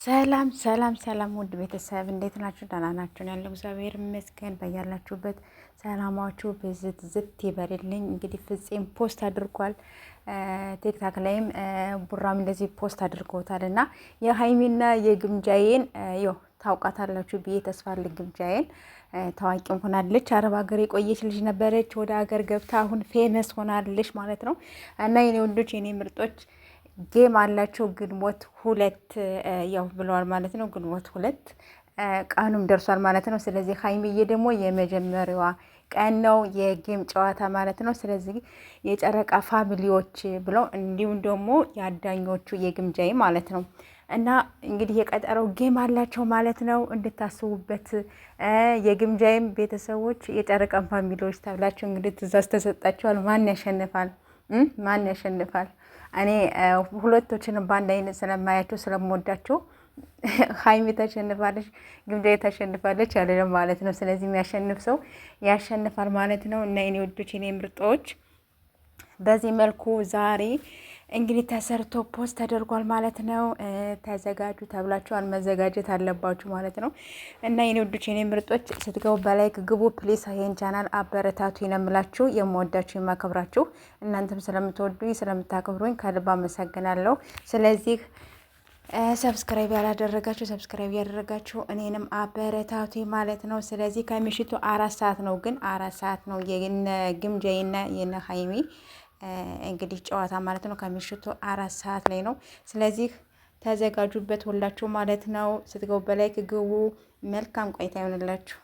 ሰላም ሰላም ሰላም፣ ውድ ቤተሰብ እንዴት ናችሁ? ደህና ናችሁ? ያለው እግዚአብሔር ይመስገን። በያላችሁበት ሰላማችሁ ብዝት ዝት ይበልልኝ። እንግዲህ ፍፄም post አድርጓል፣ ቲክታክ ላይም ቡራም እንደዚህ post አድርጎታል እና የሀይሚና የግምጃዬን ያው ታውቃታላችሁ ብዬ ተስፋ አለኝ። ግምጃዬን ታዋቂም ሆናለች። አረብ ሀገር የቆየች ልጅ ነበረች። ወደ ሀገር ገብታ አሁን famous ሆናለች ማለት ነው እና የኔ ወንዶች የኔ ምርጦች game አላቸው ግንቦት 2 ያው ብለዋል ማለት ነው። ግንቦት 2 ቀኑም ደርሷል ማለት ነው። ስለዚህ ሀይሚዬ ደግሞ የመጀመሪያዋ ቀን ነው የ game ጨዋታ ማለት ነው። ስለዚህ የጨረቃ family ዎች ብለው እንዲሁም ደግሞ የአዳኞቹ የግምጃዬ ማለት ነው እና እንግዲህ የቀጠረው game አላቸው ማለት ነው። እንድታስቡበት የግምጃዬም ቤተሰቦች የጨረቃን family ዎች ተብላችሁ እንግዲህ ትእዛዝ ተሰጣችኋል። ማን ያሸንፋል? ማን ያሸንፋል? እኔ ሁለቶችንም በአንድ አይነት ስለማያቸው ስለምወዳቸው ሀይሚ ታሸንፋለች፣ ግምጃዬ ታሸንፋለች አልልም ማለት ነው። ስለዚህ የሚያሸንፍ ሰው ያሸንፋል ማለት ነው። እና የኔ ወዶች የኔ ምርጦች በዚህ መልኩ ዛሬ እንግዲህ ተሰርቶ post ተደርጓል ማለት ነው። ተዘጋጁ ተብላችኋል። መዘጋጀት አለባችሁ ማለት ነው። እና የኔ ውዶች የኔ ምርጦች ስትገቡ በ like ግቡ please። ይሄን ቻናል አበረታቱ የምላችሁ የምወዳችሁ የማከብራችሁ እናንተም ስለምትወዱኝ ስለምታከብሩኝ ከልብ አመሰግናለሁ። ስለዚህ subscribe ያላደረጋችሁ subscribe ያደረጋችሁ እኔንም አበረታቱ ማለት ነው። ስለዚህ ከምሽቱ 4 ሰዓት ነው፣ ግን 4 ሰዓት ነው የነ ግምጃዬና የነ ሀይሚ እንግዲህ ጨዋታ ማለት ነው። ከምሽቱ 4 ሰዓት ላይ ነው። ስለዚህ ተዘጋጁበት ሁላችሁ ማለት ነው። ስትገቡ በ like ግቡ። መልካም ቆይታ ይሆንላችሁ።